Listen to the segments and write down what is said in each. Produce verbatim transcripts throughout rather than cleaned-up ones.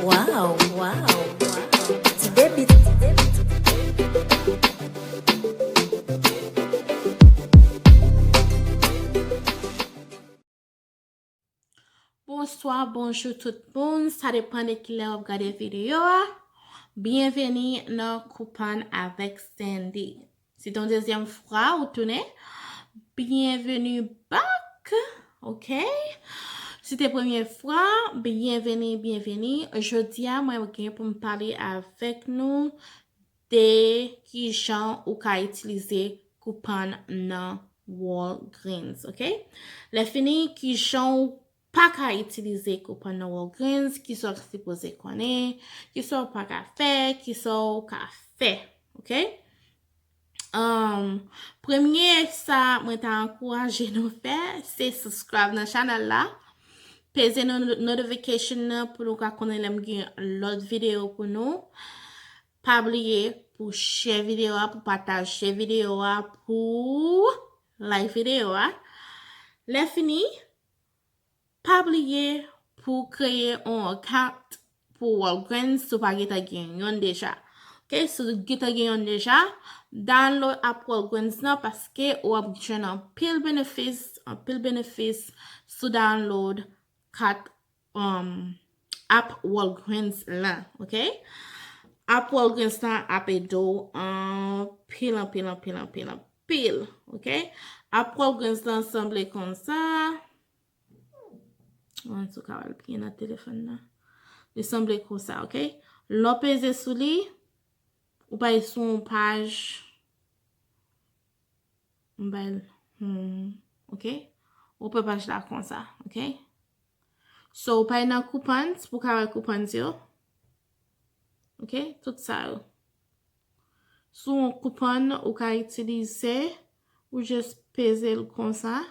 Wow, wow, wow. Ti depi, ti depi, ti depi. Bonswa, bonjou tout moun. Sa depann de kilè w ap gade videyo a. Byenveni nan Koupann avèk Sandy. Si te yon dezyèm fwa ou tounen, byenveni back, ok? Si te premye fwa, byenveni, byenveni. Jodi a, mwen gen pou m pale avèk nou de kijan ou ka itilize koupann nan Walgreens, ok? Lè fini, kijan ou pa ka itilize koupann nan Walgreens, kisa w sipoze konnen, kisa w pa ka fè, kisa w ka fè, ok? Um, premye sa mwen ta ankouraje nou fè, se subscribe nan chanèl la, peze no-, notification nan pou nou ka konnen lè m gen lòt videyo pou nou. Pa bliye pou share videyo a, pou pataje videyo a, pou like videyo a. Lè fini, pa bliye pou kreye yon account pou Walgreens si w pa gentan gen youn deja. Ok, si w gentan gen youn deja, download app Walgreens nan paske w ap jwenn anpil benefis, anpil benefis si w download kat, um, app Walgreens lan, ok? App Walgreens lan ap ede w anpil, anpil, anpil, anpil, anpil, ok? App Walgreens lan sanble konsa. Mwen sou ka wè l byen nan telefòn nan. Li sanble konsa, ok? Lè w peze sou li, ou pral sou yon paj. M bay l, hmm, ok? Ou pran paj la konsa, ok? So, ou pral nan coupons, pou ka wè coupons yo. Ok? Tout sa yo. Si w gen yon coupon ou ka itilize, ou just peze l konsa,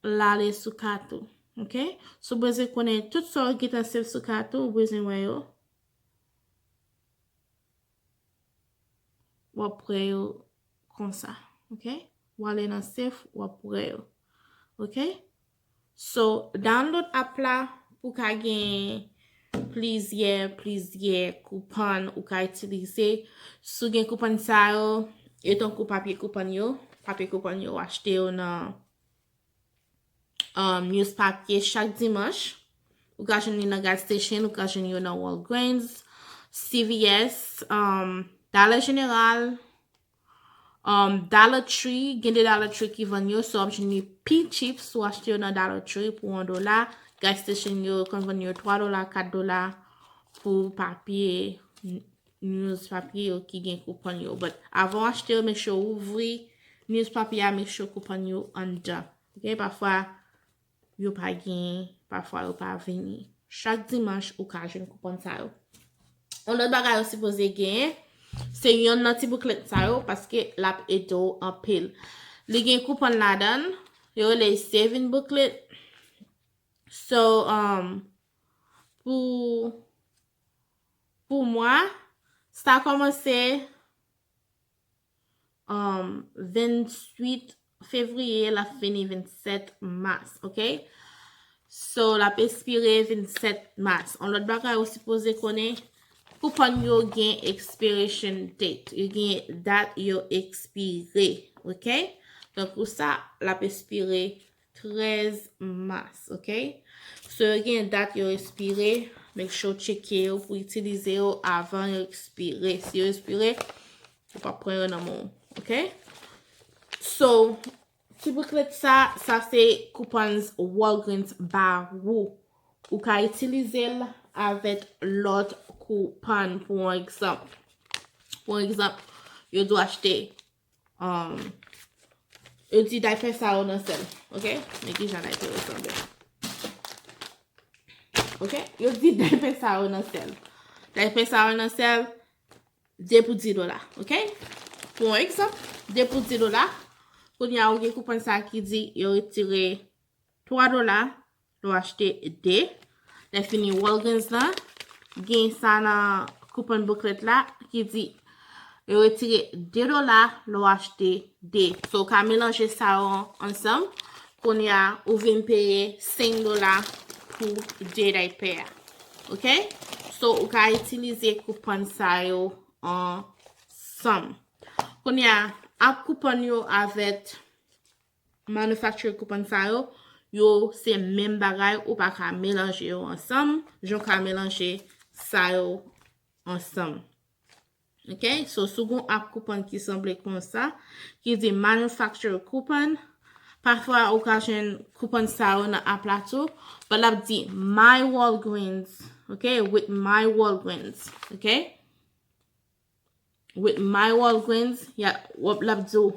l ale sou kat ou. Ok? Si w bezwen konnen tout sa w gentan save sou kat ou, ou bezwen wè yo. W ap wè yo konsa. Ok? W ale nan save, w ap wè yo. Ok? So, download app la pou ka gen plizyè, plizyè coupon ou ka itilize. Si w gen coupon sa yo, yo tankou papye coupon yo, papye coupon yo, w achte yo nan, um, newspapye chak dimanch. Ou ka jwenn li nan gas station, ou ka jwenn yo nan Walgreens, C V S, um, Dollar General, um, Dollar Tree, gen de Dollar Tree ki vann yo, so w ap jwenn li pi cheap si w achte yo nan Dollar Tree pou yon dola. Gas station yo konn vann yo twa dola, kat dola pou papye, n-, newspapye yo ki gen coupon yo. But avan w achte yo, make sure w ouvri newspapye a, make sure coupon yo anndan. Ok, pafwa yo pa gen, pafwa yo pa vini. Chak dimanch, ou ka jwenn coupon sa yo. Yon lòt bagay ou sipoze genyen, se yonn nan ti booklet sa yo, paske l ap ede w anpil. Li gen coupon ladan l, yo rele saving booklet. So, um, pou, pou mwa, sa kòmanse, um, venntuit fevriye, l ap fini vennsèt mas, ok? So, l ap ekspire vennsèt mas. Yon lòt bagay ou sipoze konnen, coupon yo gen expiration date. Yo gen dat yo ekspire, ok? Tankou sa, l ap ekspire trèz mas, ok? So, yo gen dat yo ekspire, make sure w tcheke yo pou itilize yo avan yo ekspire. Si yo ekspire, ou p ap pran yo nan men w, ok? So, ti booklet sa, sa se coupons Walgreens ba ou. Ou ka itilize l avèk lòt coupon, pou yon egzanp. Pou yon egzanp, yo di w achte, um, yo di daypè sa yo nan sèl, ok? Men kijan daypè yo sanble. Ok? Yo di daypè sa yo nan sèl. Daypè sa yo nan sèl, de pou dis dola, ok? Pou yon egzanp, de pou dis dola. Kounye a, ou gen coupon sa ki di yo retire twa dola lè w achte de. Lè fini, Walgreens lan gen sa nan coupon booklet la ki di yo retire de dola lè w achte de. So, w ka melanje sa yo ansanm. Kounye a, ou vin peye senk dola pou de daypè a. Ok? So, ou ka itilize kouponn sa yo ansanm. Kounye a, ak kouponn yo avèk manufacturer kouponn sa yo, yo se menm bagay, ou pa ka melanje yo ansanm, jan w ka melanje sa yo ansanm. Ok? So, si w gen yon app kouponn ki sanble konsa, ki di manufacturer coupon, pafwa ou ka jwenn kouponn sa yo nan app la tou, but l ap di my Walgreens, ok? With my Walgreens, ok? With my Walgreens, y a, w ap, l ap di w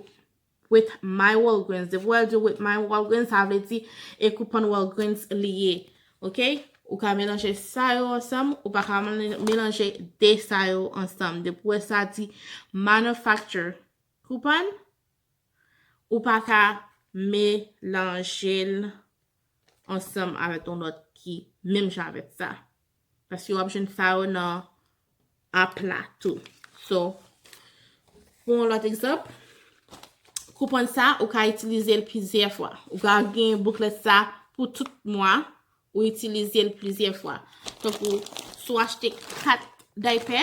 with my Walgreens. Depi w wè l di w with my Walgreens, sa vle di e kouponn Walgreens li ye. Ok? Ou ka melanje sa yo ansanm, ou pa ka melanje de sa yo ansanm. Depi w wè sa di manufacturer coupon, ou pa ka melanje l ansanm avèk yon lòt ki menm jan avèk sa. Paske w ap jwenn sa yo nan app la tou. So, pou yon lòt egzanp, kouponn sa, ou ka itilize l plizyè fwa. Ou ka gen booklet sa pou tout mwa, ou itilize l plizyè fwa. Tankou, si w achte kat daypè,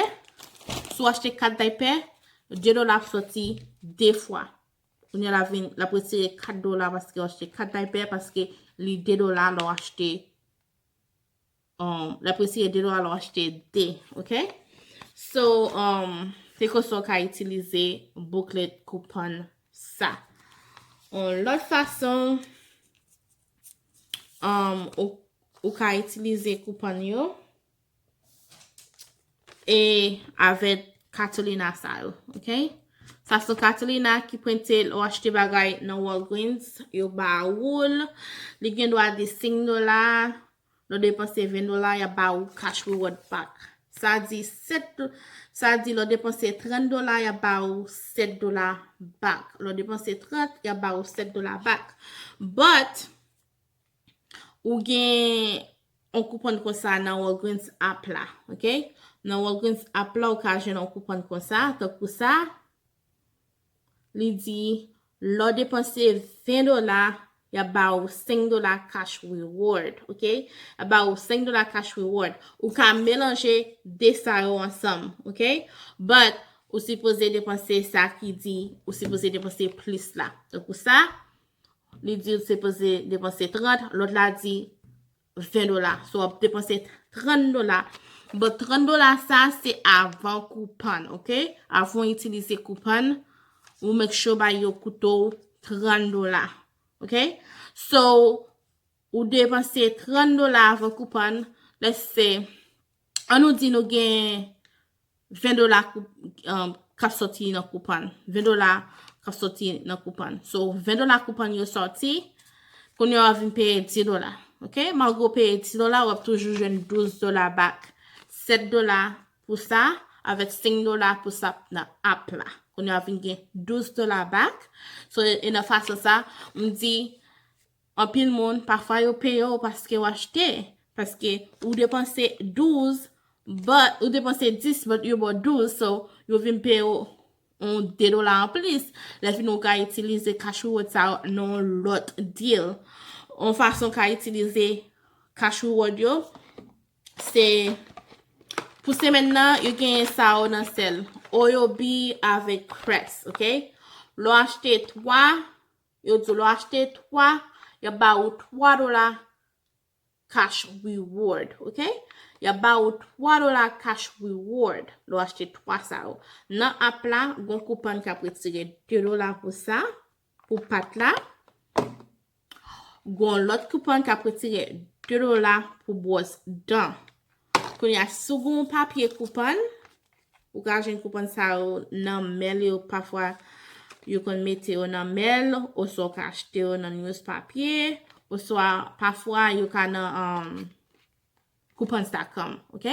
si w achte kat daypè, de dola ap sòti de fwa. Kounye a l ap vin, l ap retire kat dola paske w achte kat daypè, paske li de dola lè w achte, um, l ap retire de dola lè w achte de, ok? So, um, se konsa w ka itilize booklet kouponn sa. Yon lòt fason, um, ou, ou ka itilize kouponn yo e avèk Catalina sa yo, ok? Sa se Catalina ki prente lè w achte bagay nan Walgreens, yo ba ou l. Li gen dwa di senk dola, lè w depanse ven dola, y ap ba ou cash reward back. Sa di sèt, sa di lè w depanse trant dola, y ap ba ou sèt dola back. Lè w depanse trant, y ap ba ou sèt dola back. But, ou gen yon kouponn konsa nan Walgreens app la, ok? Nan Walgreens app la, ou ka jwenn yon kouponn konsa, tankou sa. Li di, lè w depanse ven dola, y ap ba ou senk dola cash reward, ok? Y ap ba ou senk dola cash reward. Ou ka melanje de sa yo ansanm, ok? But, ou sipoze depanse sa ki di, ou sipoze depanse plis la. Tankou sa, li di ou sipoze depanse trant, lòt la di ven dola. So, w ap depanse trant dola. But trant dola sa, se avan kouponn, ok? Avan w itilize kouponn, ou make sure bay yo koute w trant dola, ok? So, ou depanse trant dola avan kouponn, let's say, ann nou di nou gen ven dola kou-, um, k ap sòti nan kouponn. Ven dola k ap sòti nan kouponn. So, ven dola kouponn yo sòti, kounye a w ap vin peye dis dola. Ok? Malgre w peye dis dola, w ap toujou jwenn douz dola back. Sèt dola pou sa, avèk senk dola pou sa nan app la. Kounye a w ap vin gen douz dola back. So, e nan fason sa, m di, anpil moun, pafwa yo peye w paske w achte. Paske ou depanse douz, but, ou depanse dis, but yo ba w douz, so yo vin peye w yon de dola anplis. Lè fini, ou ka itilize cash reward sa yo nan yon lòt deal. Yon fason w ka itilize cash reward yo, se pou semèn nan, yo genyen sa yo nan sèl. Oyobi avèk Crest, ok? Lè w achte twa, yo di w lè w achte twa, y ap ba ou twa dola cash reward, ok? Y ap ba ou twa dola cash reward lè w achte twa sa yo. Nan app la, gon kouponn k ap retire de dola pou sa, pou pat la. Gon lòt kouponn k ap retire de dola pou bwòs dan. Kounye a, si w gen yon papye kouponn, ou ka jwenn kouponn sa yo nan mèl yo, pafwa yo konn mete yo nan mèl, oswa w ka achte yo nan newspapye, oswa pafwa yo ka nan, um, coupons dot com, ok?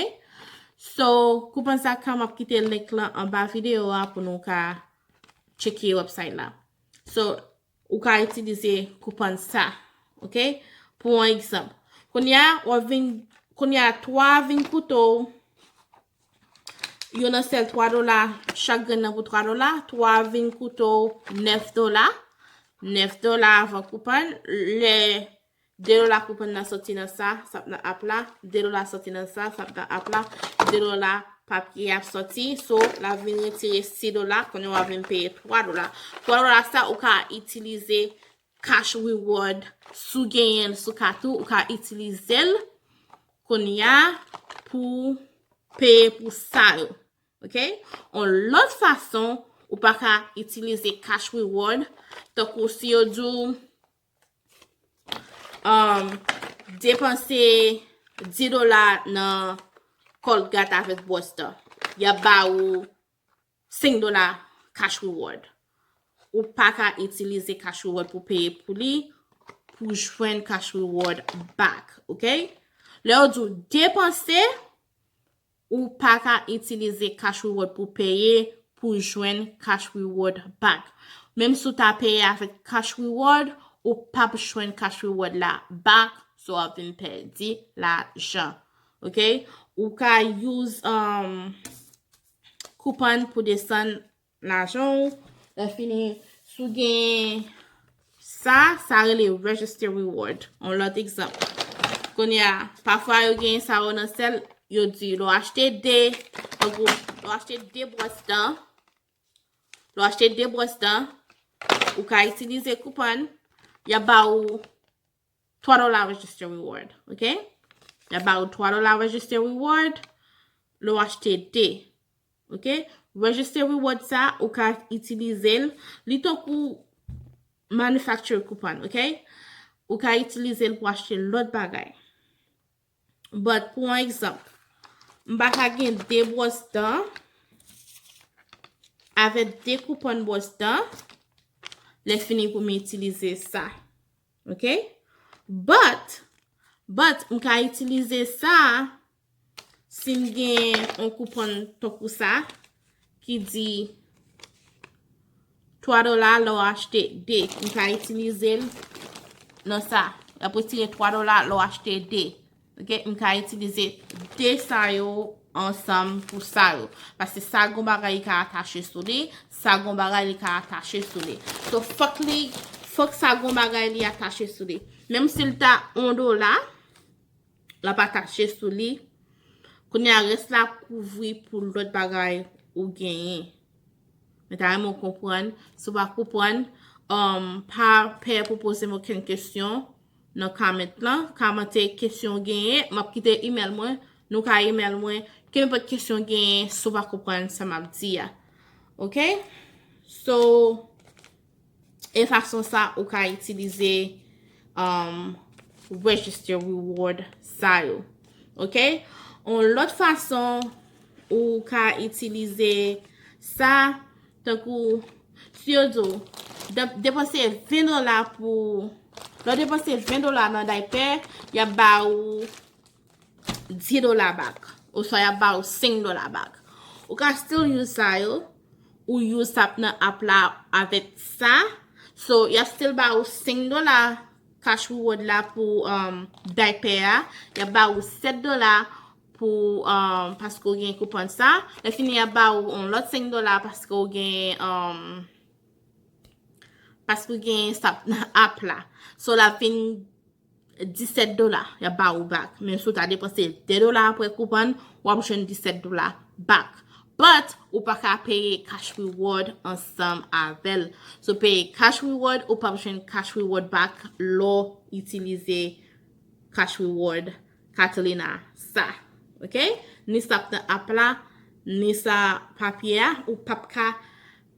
So, coupons dot com, m ap kite link lan anba videyo a pou nou ka tcheke website la. So, ou ka itilize kouponn sa, ok? Pou yon egzanp. Kounye a, w ap vin, kounye a, twa vin koute w, yo nan sèl twa dola, chak grenn nan pou twa dola, twa vin koute w nèf dola, nèf dola avan kouponn, lè de dola koupann nan soti nan sa, sa ap nan app la, de dola soti nan sa, sa ap nan app la, de dola papye a ap soti, so l ap vin retire sis dola, kounye a w ap vin peye twa dola. Twa dola sa, ou ka itilize cash reward, si w genyen l sou kat ou, ou ka itilize l kounye a pou peye pou sa yo. Ok? Yon lòt fason, ou pa ka itilize cash reward, tankou si yo di w, um, depanse dis dola nan Colgate avèk bwòs dan. Y ap ba ou senk dola cash reward. Ou pa ka itilize cash reward pou peye pou li, pou jwenn cash reward back, ok? Lè yo di w depanse, ou pa ka itilize cash reward pou peye, pou jwenn cash reward back. Menm si w ta peye avèk cash reward, ou p ap jwenn cash reward la back, so w ap vin pèdi lajan. Ok? Ou ka use, um, koupann pou desann lajan w. Lè fini, si w gen sa, sa rele register reward. Yon lòt egzanp. Kounye a, pafwa yo gen sa yo nan sèl, yo di, lè w achte de, tankou, lè w achte de bwòs dan, lè w achte de bwòs dan, ou ka itilize koupann, y ap ba ou twa dola register reward, ok? Y ap ba ou twa dola register reward, lè w achte de, ok? Register reward sa, ou ka itilize l, li tankou manufacturer coupon, ok? Ou ka itilize l pou achte lòt bagay. But, pou yon egzanp, m pa ka gen de bwòs dan avèk de koupann bwòs dan, lè fini pou m itilize sa. Ok? But, but, m ka itilize sa si m gen yon koupann tankou sa ki di twa dola lè w achte de. M ka itilize l nan sa. Y ap retire twa dola lè w achte de. Ok? M ka itilize de sa yo ansanm pou sa yo. Paske sa gon bagay li ka atache sou li, sa gon bagay li ka atache sou li. So, fòk li, fòk sa gon bagay li atache sou li. Menm si l ta yon dola, l ap atache sou li. Kounye a, rès la kouvri pou lòt bagay ou genyen. Mwen ta renmen w konprann. Si w pa konprann, um, pa pè pou poze m okenn kesyon nan comment lan. Kòmante kesyon w genyen. M ap kite email mwen. Nou ka email mwen. Kenpòt kesyon w genyen, si w pa konprann sa m ap di a. Ok? So, e fason sa ou ka itilize, um, register reward sa yo. Ok? Yon lòt fason ou ka itilize sa, tankou, si yo di w, de-, depanse ven dola pou, lè w depanse ven dola nan daypè, y ap ba ou dis dola back. Oswa y ap ba ou senk dola back. Ou ka still use sa yo, ou use sa nan app la avèk sa. So, y ap still ba ou senk dola cash reward la pou, um, daypè a. Y ap ba ou sèt dola pou, um, paske w gen koupann sa. Lè fini, y ap ba ou yon lòt senk dola paske w gen, um, paske w gen sa nan app la. So, l ap vin disèt dola, y ap ba ou back. Men si w ta depanse de dola apre koupann, w ap jwenn disèt dola back. But, ou pa ka peye cash reward ansanm avè l. So, peye cash reward, ou p ap jwenn cash reward back lè w itilize cash reward Catalina sa. Ok? Ni sa k nan app la, ni sa papye a, ou p ap ka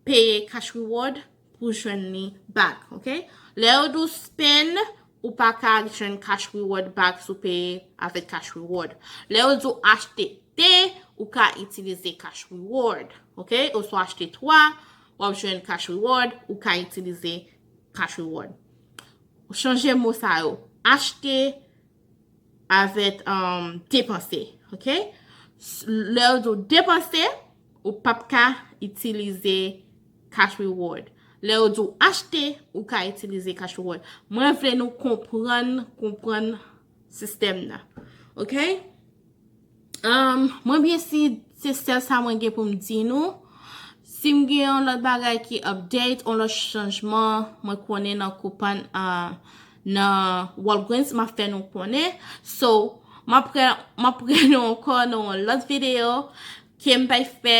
peye cash reward pou jwenn li back, ok? Lè yo di w spend, ou pa ka jwenn cash reward back si w peye avèk cash reward. Lè yo di w achte de, ou ka itilize cash reward, ok? Oswa achte twa, w ap jwenn cash reward, ou ka itilize cash reward. Chanje mo sa yo. Achte avèk, um, depanse, ok? S-, lè yo di w depanse, ou p ap ka itilize cash reward. Lè yo di w achte, ou ka itilize cash reward. Mwen vle nou konprann, konprann sistèm nan, ok? Um, mwen byen si se sèl sa mwen gen pou m di nou. Si m gen yon lòt bagay ki update, yon lòt chanjman, mwen konnen nan koupann, uh, nan Walgreens, m ap fè nou konnen. So, m ap pre- m ap pre nou ankò nan yon lòt videyo ke m pral fè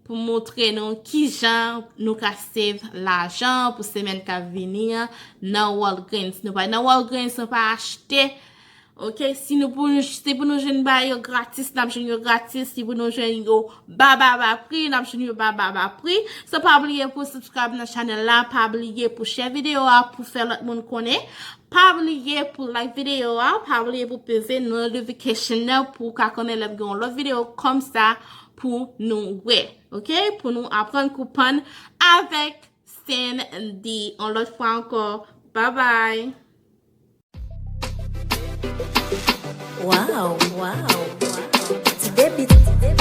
pou montre nou kijan nou ka save lajan pou semèn k ap vini an nan Walgreens. Nou pa nan Walgreens, nou pa achte. Ok, si nou pou, si pou nou jwenn bagay yo gratis, n ap jwenn yo gratis. Si pou nou jwenn yo ba ba ba pri, n ap jwenn yo ba ba ba pri. So, pa bliye pou subscribe nan chanèl la, pa bliye pou share videyo a pou fè lòt moun konnen. Pa bliye pou like videyo a, pa bliye pou peze notification nan pou w ka konnen lè m gen yon lòt videyo kòmsa pou nou wè. Ok, pou nou aprann konprann avèk Sandy. Yon lòt fwa ankò, bye bye. Wow, wow, ti debit.